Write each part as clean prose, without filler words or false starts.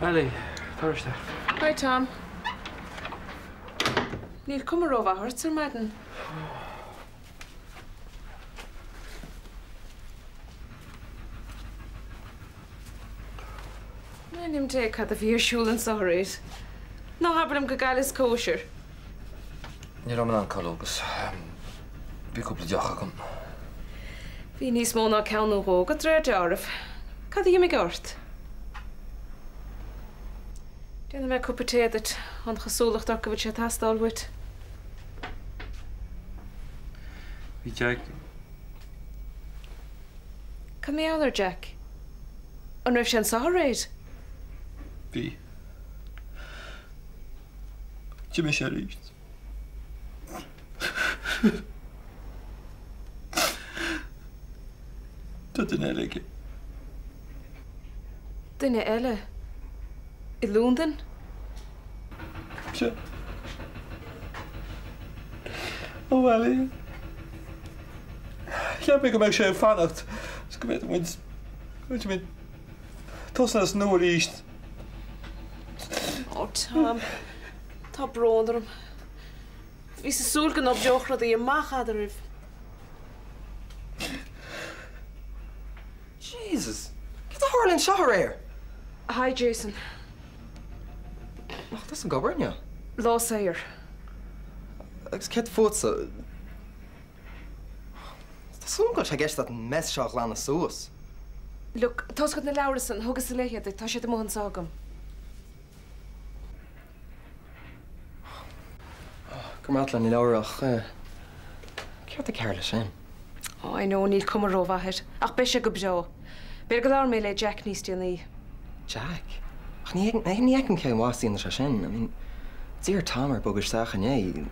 Ellie, tar isteach. Hi Tom. Níl cuma rómhaith ort ar maidin. M'ainm Dé cad a bhí ar siúl anseo aréir? Ná habair liom gur chailleas cóisir. Ní raibh mé in ann codladh agus bhí cúpla deoch agam. Bhí níos mó ná ceann nó dhó agat de réir dealraimh. Cad a d'imigh ort? Déanfaidh mé cupa tae duit, an chosúlacht ort go bhfuil sé ag teastáil uait. Bhí Jack. Cad mar gheall ar Jack? An raibh sé anseo aréir? Bhí. D'imigh sé arís. Tá duine eile aige. Duine eile? I Londain? Sea. Ó Ellie. Cheap mé go mbeadh sé ag fanacht agus go bhféadfadh muid, go bhféadfadh muid tosnú as nua arís. Ó Tom, tá brón orm. Bhíos ag súil go n-oibreodh rudaí amach eadraibh. Jesus! Cad a tharla anseo aréir? Hi Jason. Nach tusa ag obair inniu? Lá saor. Agus céard fútsa? Tá súil agam go bhfuil sé i gceist agat an mess seo a ghlanadh suas. Look, tá's agat na leabhra san, thugas i leith iad duit, tá siad amuigh anseo agam. Go raibh maith agat le na leabhra ach céard atá cearr leis sin? Oh I know, níl cuma rómhaith air, ach beidh sé go breá. B'fhéidir go labhróidh mé le Jack níos déanaí. Jack? Ach ní ní fheicim cén mhaith a dhéanann sé sin. I mean, d'iarr Tom air bogadh isteach inné,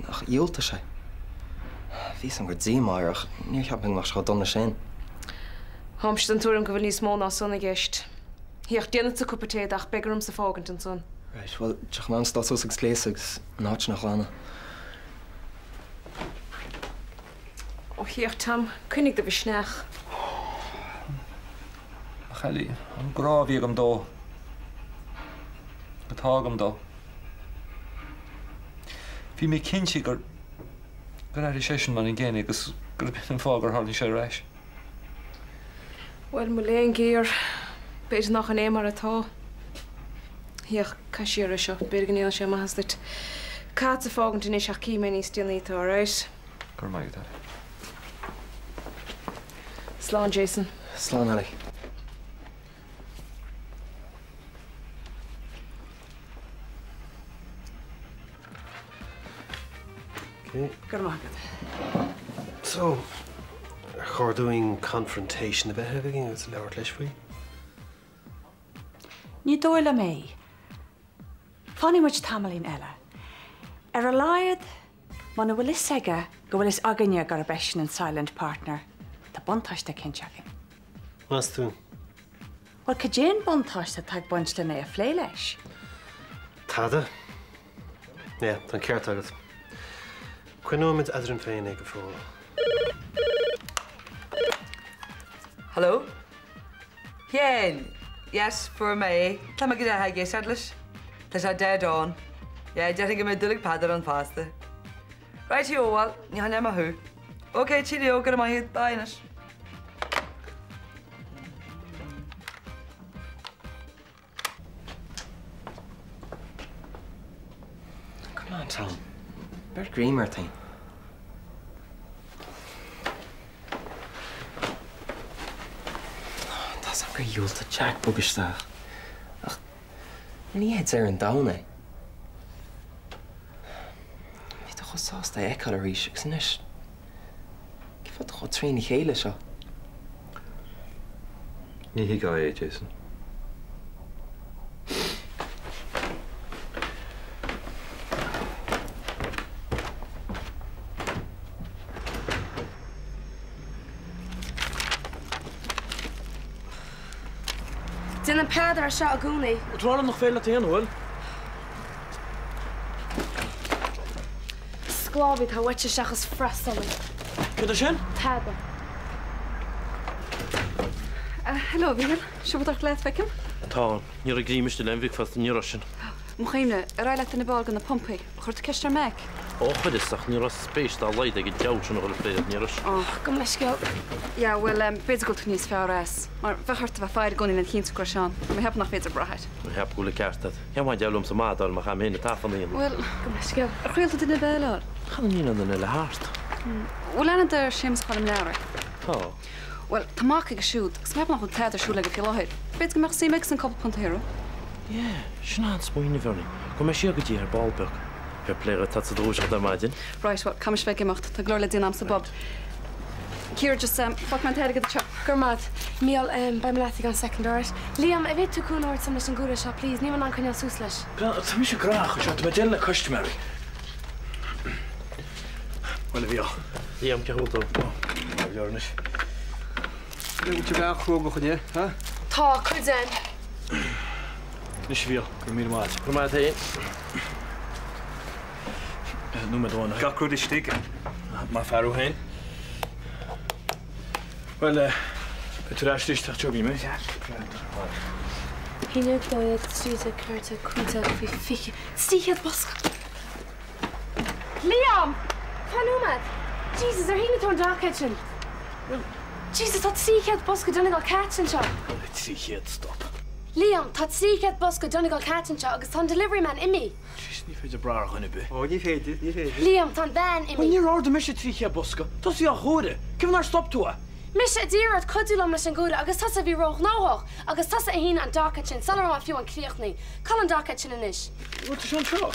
ach dhiúltaigh sé. Bhí fhios agam go raibh díomá air ach níor cheap mé go mbeadh sé chomh dona sin. Táimse den tuairim go bhfuil níos mó ná san i gceist. Féach, déanfadsa cupa tae ach beidh ormsa fágaint ansan. Right, bhuel, téigh in am dul suas agus gléasadh agus an áit sin a ghlanadh. Ó, féach, Tom, coinnigh do mhisneach. Ach Ellie, an grá a bhí agam dó, atá agam dó. Bhí mé cinnte gur, gur airigh seisean mar an gcéanna agus gurb in an fáth gur tháinig sé ar ais. Bhuel, mo léan géar, b'fhéidir nach in é mar atá. Féach, caith siar é seo, b'fhéidir go ndéanfaidh sé maitheas duit. Caithfeadsa fágaint anois ach cífidh mé níos déanaí tú, alright? Go raibh maith agat, Ellie. Slán, Jason. Slán, Ellie. Okay. Go raibh maith agat. So, ar chóir dúinn confrontation a bheith againn agus labhairt leis faoi? Ní dóigh liom é. Fanfaidh muid tamaillín eile. Ar a laghad, muna bhfuil fhios aige go bhfuil fhios againne gurb eisean an silent partner, tá buntáiste eicínt againn. Meas tú? Bhuel, cad é an buntáiste atá ag baint len é a phlé leis? Tada. Yeah, tá an ceart agat. Coinneoimid eadrainn féin é go fóill. Hello? Sheáin! Yes, fuair mé é. Tá mé go deimhin ag éisteacht leis. Tá sé dead on. Yeah, déarfainn go mbeidh dúil ag Peadar ann fosta. Right-o, bhuel, ní choinneoidh mé thú. Ok, cheerio, go raibh maith agat, bye anois. Come on, Tom. Beir greim ort féin. Tá 's agam gur dhiúltaigh Jack bogadh isteach. Ach ní hé deireadh an domhain é. Bhí tú chomh sásta é a fheiceáil arís agus anois cén fáth tú chomh trína chéile seo? Ní thuigfeá é, Jason. Déanann Peadar é seo i gcónaí. Tá rá liom nach féidir leat a dhéanamh, bhfuil? Sclábhaí atá uaitse seachas freastalaí. Céard é sin? Tada. Hello, a Mhíchíl. Siopadóireacht leat, feicim? Tá. Ní raibh greim istigh le bricfeasta ní raibh sin. Mo chuimhne, ar éirigh leat duine a fháil do na pumpaí? Chuir tú ceist ar Mac? Ó, chuireas, ach ní raibh spéis dá laghad ag an diabhal sin a dhul ag plé ní raibh. Ó, gabh mo leithscéal. Yeah, bhuel, b'fhéidir go bhfuil tú níos fearr as, mar bheadh ort a bheith ag faire i gcónaí lena chinntiú go raibh sé ann. Tá mé ag ceapadh nach féidir brath air. Tá mé ag ceapadh go bhfuil an ceart agat. Cén mhaith an diabhal liomsa madadh a fháil má chaithfidh mé féin an tafann a dhéanamh? Bhuel, gabh mo leithscéal. Ar chraol tú duine ar bith eile a fháil? Chan níl aon duine eile thart. Bhfuil aithne agat ar Séamus Choilm Learaí? Tá. Bhuel, tá mac aige siúd, agus ceapaim nach bhfuil tada ar siúl aige faoi láthair. B'fhéidir go mbeadh suim aigesan cúpla punt a shaothrú. Yeah, sin an-smaoineamh, Ernie. Gabhfaidh mé siar go dtí ar ball beag. Fair play dhuit, tá tú dúiseacht ar maidin. Right, bhuel, caithfidh mise bheith ag imeacht, tá go leor le déanamh a'm sa bpub. Ciara, just, fágfaidh mé an t-airgead anseo. Go raibh maith agat. Mícheál, beidh mé leat i gceann soicind, alright? Liam, an bhféadfaidh tú cúnamh a thabhairt dom leis an gcomhaireamh seo, please? Níl mé in ann coinneáil suas leis. Tá mise gnóthach anseo, tá mé ag déileáil le custaiméirí. Bhuel, a Mhícheáil. Liam, cén chaoi a bhfuil tú? Ó, go leor anois. Bhfuil tú breá cróga inniu, ha? Tá, cuid den. Anois, a Mhícheáil, go raibh míle maith agat. Go raibh maith agat féin. Nóiméad amháin. Gach rud istigh. Maith fear thú féin. Bhuel, beidh tú ar ais arís ach tiocfaidh mé. 1, 2, 3, 4, 5, 20, 300 bosca! Liam! Fan nóiméad! Jesus, ar shínigh tú an docket sin? Jesus, tá 300 bosca Donegal Cats anseo! 300, stop. Liam, tá 300 bosca Donegal Cats anseo agus tá an delivery man imithe! Jesus, ní féidir brath ar dhuine ar bith. Ó, ní féidir, ní féidir. Liam, tá an veain imithe. Bhuel, níor ordaigh mise 300 bosca. Tusa a bhí á chomhaireamh. Cén fáth nár stop tú é? Mise a d'iarr ort cuidiú liom leis an gcomhaireamh agus tusa a bhí róghnóthach! Agus tusa a shínigh an docket sin sula raibh mé fiú amháin críochnaithe. Cá bhfuil an docket sin anois? Bhuel, tá sé anseo.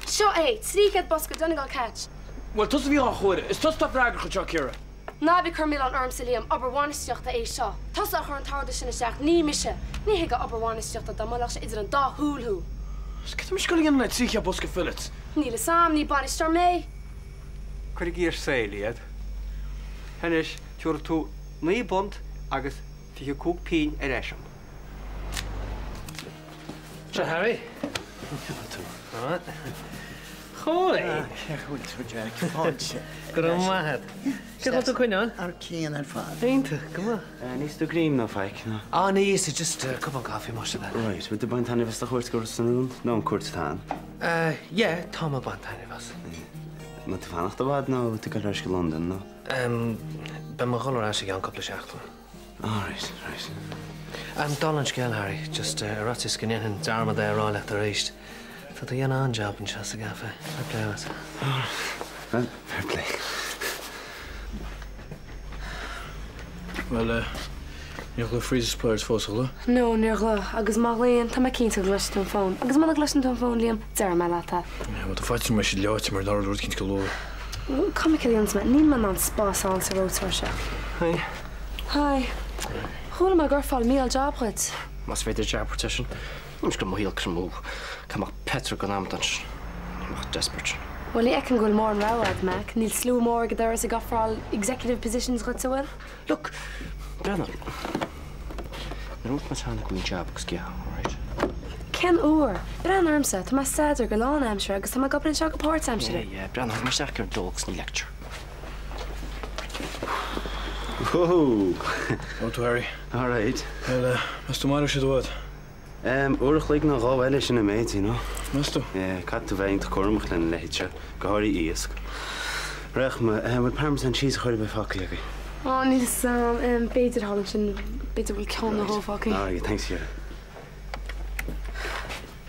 Seo é, 300 bosca Donegal Cats. Bhuel, tusa a bhí á chomhaireamh. Is tusa atá freagrach anseo, Ciara. Ná bí ag cur milleáin ormsa, Liam. Obair bhainistíochta é seo. Tusa a chuir an t-ordú sin isteach, ní mise. Ní thuigfeá obair bhainistíochta dá mbuailfeadh sé idir an dá shúil thú. Is cad tá mise ag dul a dhéanamh le 300 bosca fillets? Níl fhios a'm, ní bainisteoir mé. Cuir i gciar sale iad. Anois, tabharfaidh tú £9 agus 25 pingin ar ais dom. Seo Harry. Cén tú? Chóir. Cén chaoi a bhfuil tú, Jack? Fáilte. Go raibh maith agat. Cén chaoi a bhfuil tú coinneáil? Thar cionn ar fad. Iontach, go maith. Ní íosfaidh tú greim ná faic, ná? Á, ní íosfaidh, just cupán caife más ea. Right, bhfuil tú ag baint taitneamh as do chuairt go Ros na Rún? Nó an cuairt atá ann? Yeah, táim ag baint taitneamh as. An bhfuil tú ag fanacht i bhfad nó bhfuil tú ag dul ar ais go Londain nó? Beidh mé ag dul ar ais i gceann cúpla seachtain. Oh right, right. Dála an scéil, Harry, just ar fhaitíos go ndéanfainn dearmad é a rá leat arís, tá tú a dhéanamh an-jab anseo sa gcaife. Fair play duit. Oh, well, fair play. Bhuel, níor ghlaoigh Freezer Suppliers fós, ar ghlaoigh? No, níor ghlaoigh, agus má ghlaonn, tá mé cinnte go gcloisfidh tú an fón. Agus muna gcloiseann tú an fón, Liam, déarfaidh mé leat é. Yeah, bhuel, tá faitíos orm go mbeidh siad leáite mar tharla rud eicínt go luath. Bhuel, cá mbeidh Cillian Smith? Níl mé in ann spás a fháil sa reoiteoir seo. Hi. Hi. Chuala mé gur ofráil Mícheál jab dhuit. Más féidir jab a thabhairt air sin, níl go mo shaol cur amú. Cá mbeadh Petra gan amadán sin? Ní bheadh desperate. Bhuel, ní fheicim go bhfuil mórán rogha agat, Mac. Níl slua mór ag an doras ag ofráil executive positions dhuit, an bhfuil? Look, breathnaigh. Nuair a dúirt mé cheana go bhfuil jab agus yeah, alright. Cén uair? Breathnaigh ormsa, tá mé ag staidéar go lánaimseartha agus tá mé ag obair anseo go páirtaimseartha. Yeah, yeah, breathnaigh, thug mé isteach ar dul agus ní lecture. Whoa! How tú, Harry? Alright. Well, meas tú an mairfidh siad i bhfad? Uair a chloig nó dhó eile sin an méid, you know. Meas tú? Yeah, caithfidh tú bheith iontach cúramach lena leithéid seo, go háirithe iasc. Rachaidh mé, an bhfuil parmesan cheese a chor ar bith fágtha agaibh? Ó, níl 'fhios a'm, b'fhéidir thall ansin, b'fhéidir go bhfuil ceann nó dhó fágtha. Alright, thanks Ciara.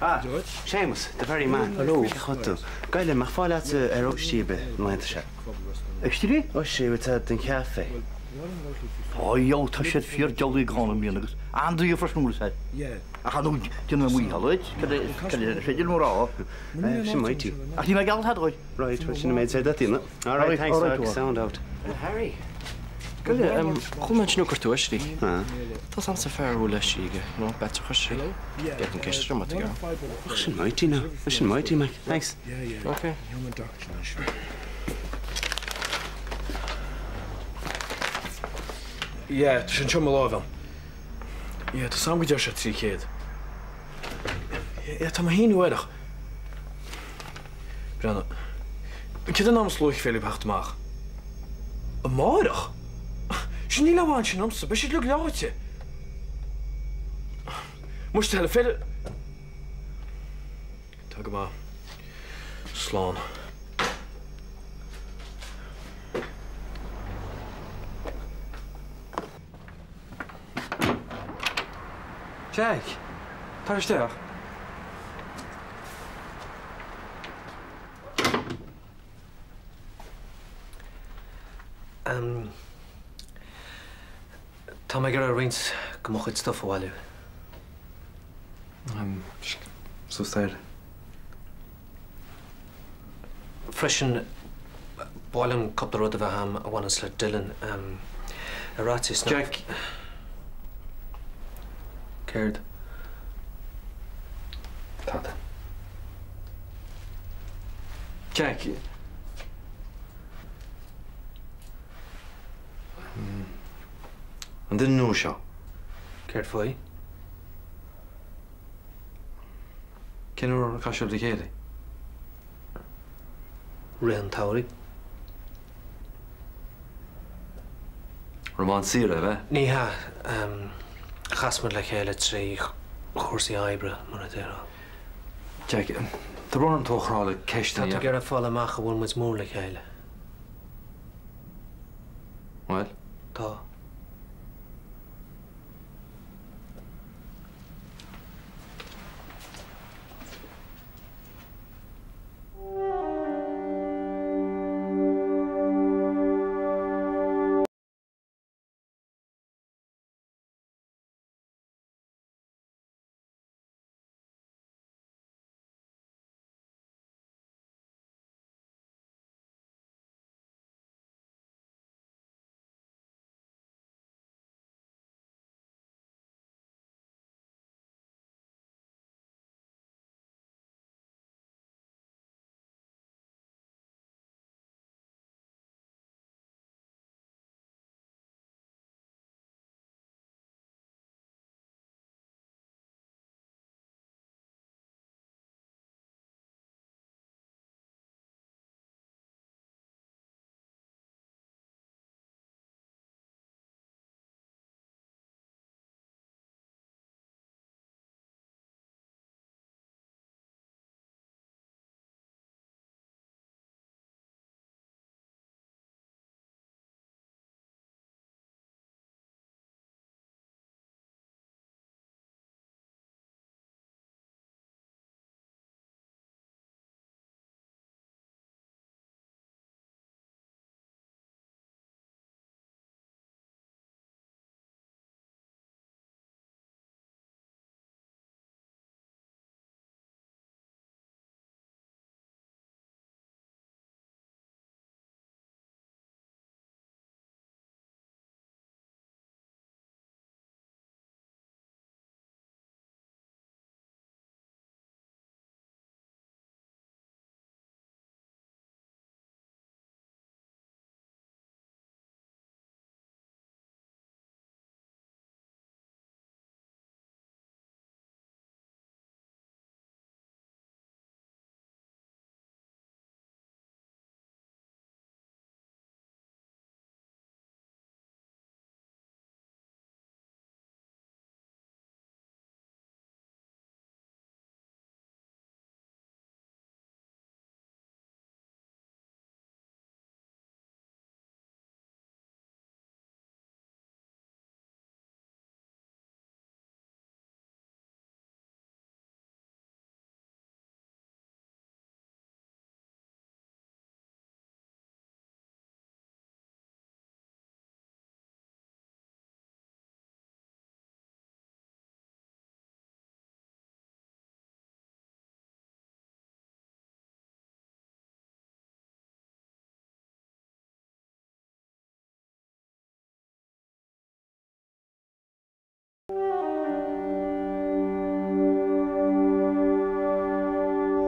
Ah, Séamus, the very man. Hello. Cén chaoi tú? Gabh i leith, an mbeadh fáil agat ar oistrí ar bith na laethanta seo? Oistrí? Oistrí, bhfuil tú don chaife? Ó yo, tá siad fíor deadly gone i mbliana agus an-daor freisin an bhfuil a fhios agat. Ach ar ndóigh, déanfaidh mé maothal duit, cad é, cad é, is féidir liom a rá. Sin mighty. Ach níl mé ag gealladh tada dhuit. Right, well sin an méid said that duine. All right, thanks, Doc, sound out. Harry. Gabh i leith, chuala mé ansin gur tú oistrí. Tá s'agamsa fear a bhfuil oistrí aige, nó b'fhéidir oistrí. D'fhéadfainn ceist ar má tá gearr. Ach sin mighty now. Sin mighty, Mac. Thanks. Ok. Yeah, tá sé anseo i mo láimh a'm. Yeah, tá 's a'm go deir sé 300. Yeah, tá mé féin uair ach. Breathnaigh. Cad é an am is luaithe féidir libh theacht amach? Amáireach? Sin níl amháin sin liomsa, beidh siad uilig leáite. Muise a thuilleadh, féidir. Tá go maith. Slán. Jack! Tar isteach. Tá mé ag iarraidh roinnt de mo chuid stuif a bhailiú. Suas air. Freisin, ba mhaith liom cúpla rud a bheith agam a bhaineanns le Dylan. Ar fhaitíos nach. Jack! Céard? Tada. Jack! An duine nua seo? Céard faoi? Cén uair a chas sibh le chéile? Rith an tsamhraidh. Román saoire, ab ea? Ní hea. Chas muid le chéile trí chúrsaí oibre, mar a déarfá. Jack, tá brón orm tú a chrá le ceisteanna. Tá tú ag iarraidh fáil amach an bhfuil muid mór le chéile. Bhuel? Tá.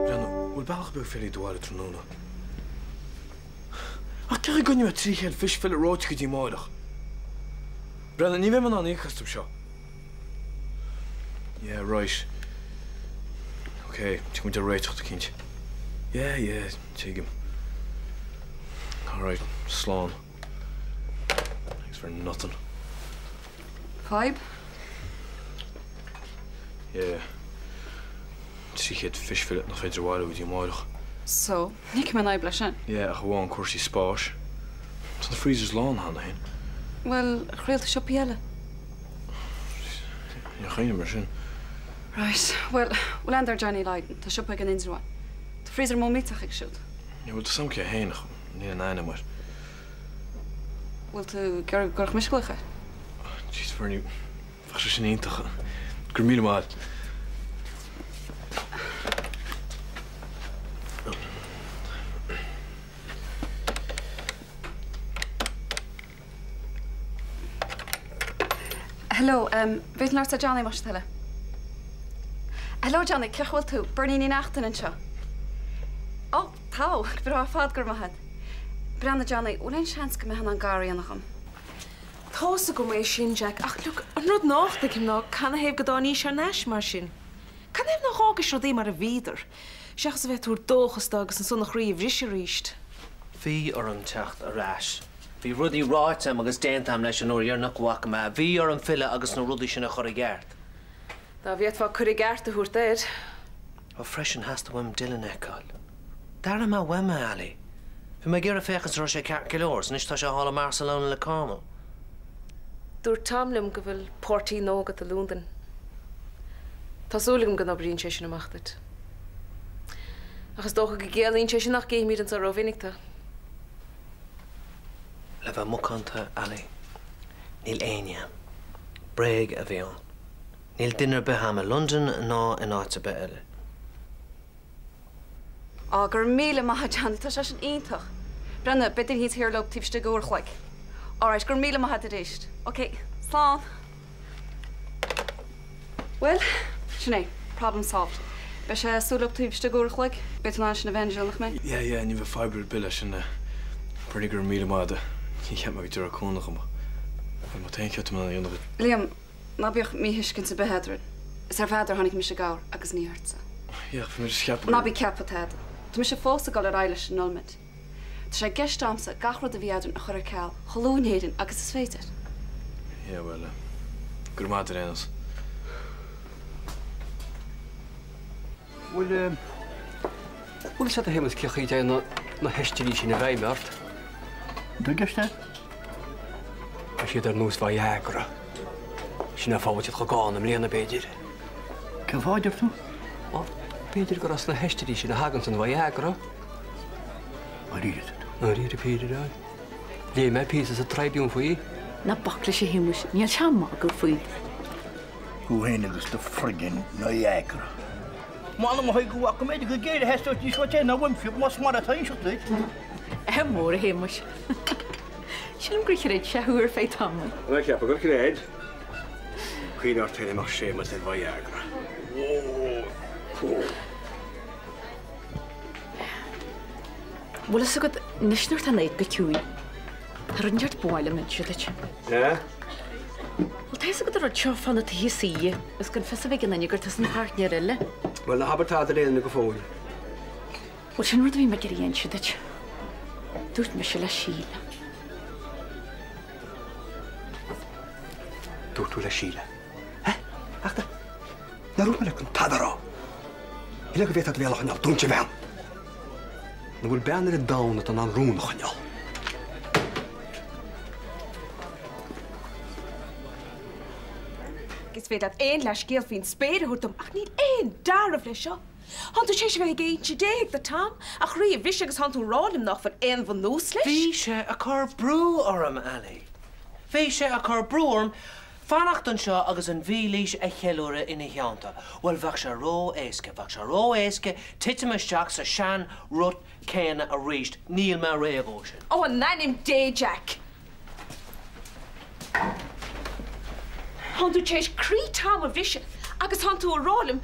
Bréanainn, bhfuil bealach ar bith gur féidir iad a bhailiú tráthnóna? Ach cén chaoi a gcoinneoidh mé 300 fish fillet reoite go dtí amáireach? Bréanainn, ní bheidh mé in ann íoc astu seo. Yeah, right. Ok, tiocfaidh muid ar réiteach eicínt. Yeah, yeah, tuigim. Alright, slán. Thanks for nothing. Fadhb? Yeah. 300 fish fillet nach féidir a bhailiú go dtí amárach. So, ní fheicim aon fhadhb leis sin. Yeah, ach amháin cúrsaí spáis. Tá na freezers lán cheana féin. Bhuel, ar thriail tú siopaí eile? Níor chuimhnigh mé air sin. Right, bhuel, bhfuil aithne agat ar Johnny Lydon? Tá siopa aige in Indreabhán. Tá freezer mór millteach aige siúd. Yeah, bhuel, tá 's a'm cé féin ach níl aon aithne a'm air. Bhfuil tú ag iarraidh go gcuirfeadh mise glaoch air? Jeez, Bernie, bheadh sé sin iontach. Go raibh míle maith agat. Hello, um, b'fhéidir labhairt le Johnny más é do thoil é. Hello Johnny, cén chaoi a bhfuil tú? Bernie Ní Neachtain anseo. Ó, tá, go breá ar fad, go raibh maith agat. Breathnaigh Johnny, bhfuil aon seans go mbeifeá in ann gar a dhéanamh dhom? Tá's agam é sin, Jack, ach look, an rud nách dtuigim ná canathaobh go dtáinís thar n-ais mar sin? Canathaobh nár fhágais rudaí mar a bhíodar, seachas a bheith ag tabhairt dóchas dó agus ansan a chroí a bhriseadh aríst? Bhí orm teacht ar ais. Bhí rudaí ráite agam agus déanta agam leis an uair dheireanach go bhfaca mé é. Bhí orm filleadh agus na rudaí sin a chur i gceart. Dá bhféadfá cur i gceart a thabhairt air. Ó freisin, theastaigh uaim Dylan a fheiceáil. D'airigh mé uaim é, Ali. Bhí mé ag iarraidh féachaint an raibh sé ceart go leor, 's anois tá sé thall i mBarcelona le Carmel. Dúirt Tom liom go bhfuil páirtí nua agat i Londain. Tá súil agam go n-oibríonn sé sin amach duit. Ach is dócha go gciallaíonn sé sin nach gcífimid anseo rómhinic tú. Le bheith macánta, Ali, níl éinne a'm. Bréag a bhí ann. Níl duine ar bith a'm i Londain ná in áit ar bith eile. Á, go raibh míle maith a't, Johnny, tá sé sin iontach. Breathnaigh, beidh duine éicint thiar leo taobh istigh d'uair a chloig. Alright, go raibh míle maith a't arís. Ok, slán. Bhuel, sin é. Problem solved. Beidh sé ag súil leo taobh istigh d'uair a chloig. Beidh tú in ann sin a mhainéasáil, nach mbeidh? Yeah, yeah, ní bheidh fadhb ar bith leis sin. Bernie, go raibh míle maith agat. Níor cheap mé go dtabharfá cúnamh dhom. Bhuel, má tá aon cheart agam a dhéanamh duit. Liam, Ná bíodh míthuiscint ar bith eadrainn. Is ar Pheadar a tháinig mise i gcabhair agus ní ortsa. Yeah, ach bhí mé just ag ceapadh gur. Ná bí ag ceapadh tada. Tá mise fós ag dul ar aghaidh leis an annulment. Tá sé i gceist a'msa gach rud a bhí eadrainn a chur ar ceal chomh luath in Éirinn agus is féidir. Yeah, bhuel, go raibh maith agat ar aon nós. Bhfuil, bhfuil fhios agat a Shéamuis cén chaoi a dtéann na hoistirí sin i bhfeidhm ort? Dtuigeas é? Tá siad ar nós Viagra. Sin an fáth a bhfuil siad chomh gann i mbliana, b'fhéidir. Cén fáth a deir tú? Bhuel, b'fhéidir gur as na hoistirí sin a thaganns an Viagra. Dáiríre tú? Dáiríre píre, aye. Léigh mé píosa sa Tribune faoi. Ná bac leis a Shéamuis, níl sé ag magadh faoi. Thú féin agus do friggin Niagara. M'anam a shuigh go bhfaca mé go géar a theastódh níos mó ná uaim fiú más mar atá inseacht duit. Ádh mór, a Shéamuis. Sílim gur chreid sé thú ar feadh tamaill. An é ceapadh gur chreid? Cuimhnigh ort féin a mbeadh Séamus ar Viagra. Bhfuil fhios agat, anois nuair atá an áit go ciúin, tá rud inteacht ba mhaith liom inse duit. Sea? Bhuel, tá fhios agat an rud seo fá na tithe saoire agus gan fios a bheith ag aon duine gur tusa an páirtnéir eile. Bhuel, ná habair tada le aon duine go fóill. Bhuel, sin rud a bhí mé ag iarraidh a inse duit. Dúirt mise le Síle. Dúirt tú le Síle? Hé? Ach nár dhúirt mé leat gan tada a rá? Shílfeá go bhféadfá do bhéal a choinneáil dúnta, a bhean. An bhfuil bean ar an domhan atá in ann rún a choinneáil? Is féidir leat aon leathscéal faoin spéir a thabhairt dom ach níl aon dealramh leis seo. Thánn tú tar éis a bheith ag inse déthaigh do Tom, a chroí a bhriseadh agus thánn tú ag rá liom nách bhfuil aon bhunús leis? Bhí sé ag cur brú orm, Ali. Bhí sé ag cur brú orm fanacht anseo agus an mhílaois a cheiliúradh ina theannta. Bhuel, bheadh sé ró-éasca, bheadh sé ró-éasca titim isteach sa sean-rut céanna arís. Níl mé réidh dhó sin. Ó, in ainm Dé, Jack! Thánn tú tar éis croí Tom a bhriseadh agus thánn tú ag rá liom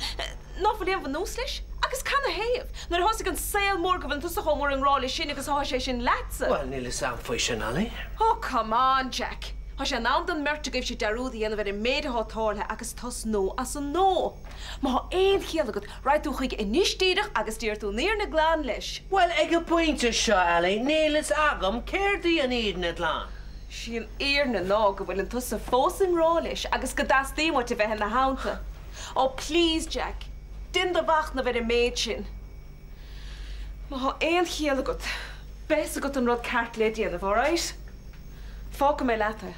ná fuil aon bhunús leis? Agus canathaobh? Nuair atá fhios ag an saol mór go bhfuil tusa chomh mór i ngrá leis sin agus atá sé sin leatsa. Bhuel, níl fhios a'm faoi sin, Ali. Oh, come on, Jack. Tá sé in am don mbeirt agaibhse dearúd a dhéanamh ar an méid atá tarlaithe agus tosnú as an nua. Má thá aon chiall agat, raghaidh tú chuige anois díreach agus déarfaidh tú an fhírinne glan leis. Bhuel, ag an bpointe seo, Ali, níl fhios agam céard í an fhírinne glan. Sí an fhírinne ná go bhfuileann tusa fós i ngrá leis agus go dteastaíonn uait a bheith ina theannta. Oh please, Jack, déan do mhachnamh ar an méid sin. Má thá aon chiall agat, beidh fhios agat an rud ceart le déanamh, alright? Fágfaidh mé leat é.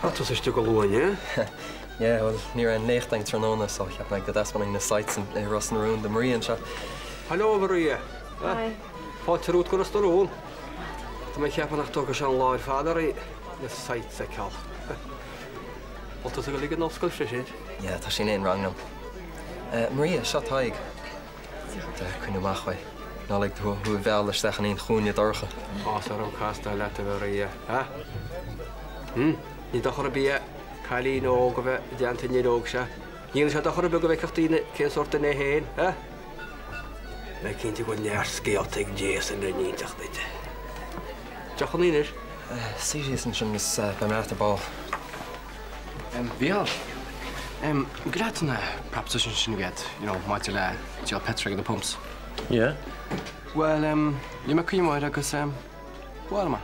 Tá tusa istigh go luath inniu. Yeah, bhuel, ní raibh aon léacht againn tráthnóna so cheap mé go dtaispeánfainn na sights i Ros na Rún do Maria anseo. Hello, Maria. Hi. Fáilte romhat go Ros na Rún. Tá mé ag ceapadh nach dtógfaidh sé an lá ar fad orainn na sights a fheiceáil. Bhfuil tusa ag dul ag an ollscoil freisin? Yeah, tá sí in aon rang liom. Maria, seo Tadhg. Coinnigh amach uaidh. Ná lig dó thú a mhealladh isteach in aon chúinne dorcha. Tá orm castáil leat a Mharia, ha? Hm? Ní dochar ar bith é cailín óg a bheith i dteannta an fhir óig seo. Ní dhéanfaidh sé dochar ar bith go bhfeicfeadh daoine cén sórt duine é féin, ha? Bheinn cinnte go bhfuil neart scéalta ag Jason le n-inseacht duit. Deoch a naoi anois. Suigh síos ansin agus beidh mé leat ar ball. Mhícheál, an leat an proposition sin agat, you know, maidir le díol peitril ag na pumps? Yeah. Bhuel, dhein mé cuimhneamh air agus bhuail mé.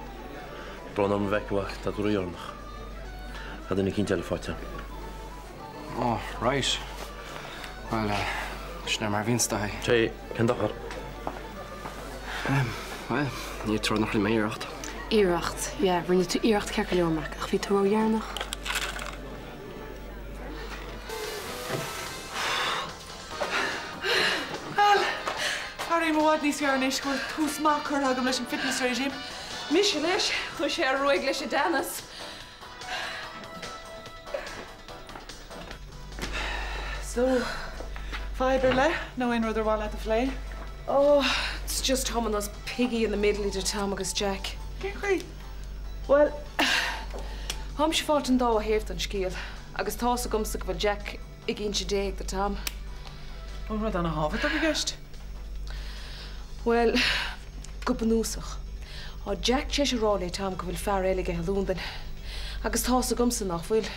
Brón orm a mhic ach tá tú ródheireanach. Tá duine eicínt eile faighte. Oh, right. Bhuel, sin é mar a bhíonns Daithí. Sé, cén dochar? Bhuel, ní trua nach rinne mé iarracht. Iarracht, yeah, rinne tú iarracht ceart go leor, Mac, ach bhí tú ródheireanach. Bhuel, airím i bhfad níos fearr anois go bhfuil tús maith curtha agam leis an fitness regime. Mise leis, chuaigh sé ar ruaig leis an dteannas. So, fadhb ar leith nó aon rud ar mhaith leat a phlé? Oh, it's just táim ar nós piggy in the middle idir Tom agus Jack. Cén chaoi? Bhuel, táimse ag fáilt an dá thaobh den scéal agus tá's agamsa go bhfuil Jack ag inse d'éag do Tom. Bhfuil rud ana-thábhachtach i gceist? Bhuel, go bunúsach, tá Jack tar éis a rá le Tom go bhfuil fear eile aige i Londain. Agus tá's agamsa nach bhfuil.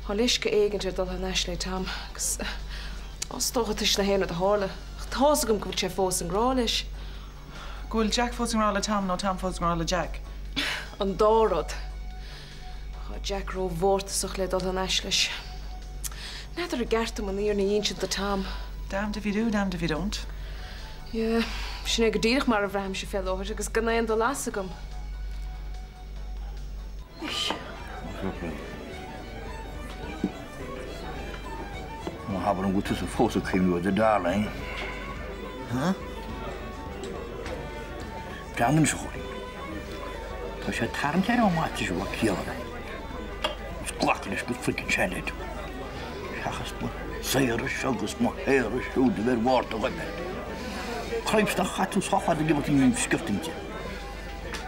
Tá leisce éigint air dul thar n-ais le Tom agus, á, is dócha toisc na haon rud a tharla. Ach tá's agam go bhfuil sé fós i ngrá leis. Go bhfuil Jack fós i ngrá le Tom nó Tom fós i ngrá le Jack? An dá rud. Tá Jack ró-mhórtasach le dul thar n-ais leis. N'fheadar an gceart dom an fhírinne a insint do Tom. Damned if you do, damned if you don't. Yeah, sin é go díreach mar a bhraithimse fé láthair agus gan aon dul as agam. Ná habair liom go bhfuil tusa fós ag cuimhniú ar do darling. Huh? Breathnaigh anois a Chóilín. Tá sé ag tarraingt air ón maitris a bheadh ciall air. Is glac leis gur freaking seanleaid tú. Seachas mo shaothar seo agus mo shaothar siúd a bheith ar bharr do ghoime. Cripes nár chaith tú sách fada ag imirt an sciorta inti.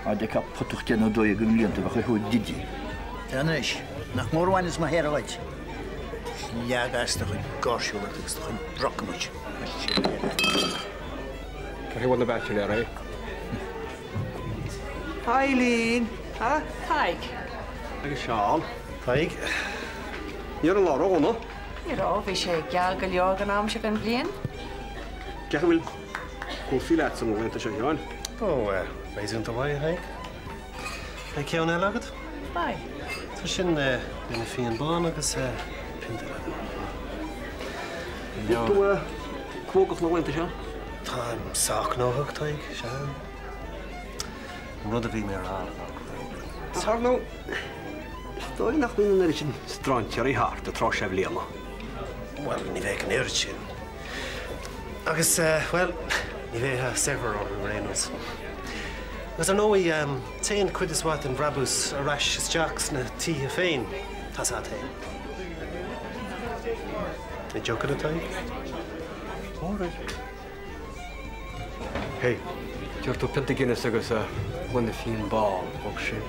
Dá bhfeicfeá putach déanamh dóigh ag an mblianta bheadh ar thú didi. Anois, nach mór a bhaineas mo shaothar dhuit. Leag as do chuid gáirsiúlachta agus do chuid brocamais. Cé bhfuil na baitsiléirí? Eileen, ha? Tadhg. Agus Seán. Tadhg. Ní raibh an lá ródhona. Ní raibh, bhí sé geal go leor don am seo den bhliain. Cén chaoi a bhfuil cúrsaí leatsa na laethanta seo, a Sheáin? Ó, réasúnta mhaith, a Thaidhg. Beidh ceann eile agat? Beidh. Tá sin gloine fíon bán agus pionta eile agam. Bhfuil tú cnógach na laethanta seo? Táim sách gnóthach, Tadhg, sea. An rud a bhí mé a rá ná go raibh. Ar ndóigh, is dóigh nach mbíonn an oiread sin strainséirí thart an tráth seo bliana. Bhuel, ní bheadh an oiread sin. Agus, bhuel, ní bheifeá saibhir orthu ar aon nós. Agus ar ndóigh, téann cuid is mhaith den bhrabús ar ais isteach sna tithe féin, tá's a't fhéin. Ní deocanna, Tadhg? All right. Hey, tabharfaidh tú pionta Guinness agus gloine fíon bán dhom sin.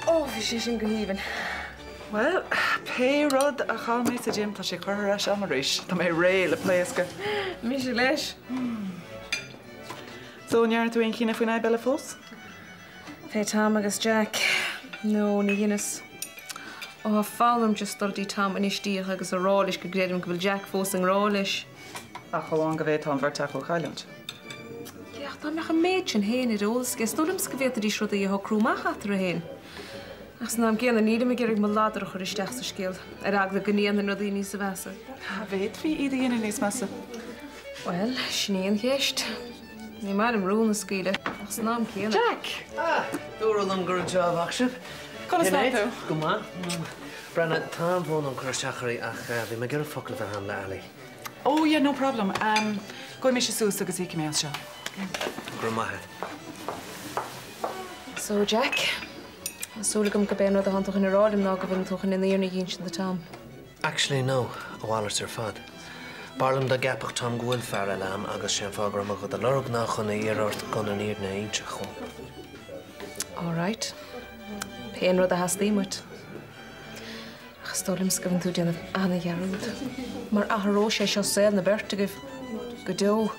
Ó, bhí sé sin go haoibhinn. Bhuel, pé rud a chaill mé sa gym, tá sé curtha ar ais agam arís. Tá mé réidh le pléascadh. Mise leis. So, an ndearna tú aon chinneadh faoin fhadhb eile fós? Fé Tom agus Jack. No, ní dheineas. Ó, tá fonn orm just dul dtí Tom anois díreach agus a rá leis go gcreidim go bhfuil Jack fós i ngrá leis. Ach amháin go bhféadfá an bheirt acu a chailliúint. Yeah, ach dá mbeadh an méid sin féin ar eolas aige, is dóigh liomsa go bhféadfaidís rudaí a shocrú amach eatarthu féin. Ach san am gcéanna, nílim ag iarraidh mo ladar a chur isteach sa scéal, ar eagla go ndéanfainn rudaí níosa mheasa. An bhféadfaí iad a dhéanamh níos measa? Bhuel, sin í an cheist. Ní maith liom rún a scaoileadh, ach san am céanna. Jack! Ah, dúradh liom gur anseo a bheadh sibh. Conas tá tú? Go maith. Breathnaigh, tá an-fhonn orm cur isteach oraibh ach bhí mé ag iarraidh focal a bheith agam le Ali. Oh yeah, no problem. Gabhfaidh mise suas agus íocfaidh mé as seo. Go raibh maith agat. So, Jack, tá súil agam gurb é an rud atánn tú chun a rá liom ná go bhfuileann tú chun an fhírinne a dh'inseacht do Tom. Actually no, a mhalairt ar fad. B'fhearr liom dá gceapfadh Tom go bhfuil fear eile a'm agus sé an fáth go raibh mé do do lorg ná chun a iarraidh ort gan an fhírinne a inseacht dhó. All right. Pé an rud a theastaíonn uait. Ach is dóigh liomsa go bhfuileann tú ag déanamh ana-dhearúd. Mar athróidh sé seo saol na beirte agaibh. Go deo.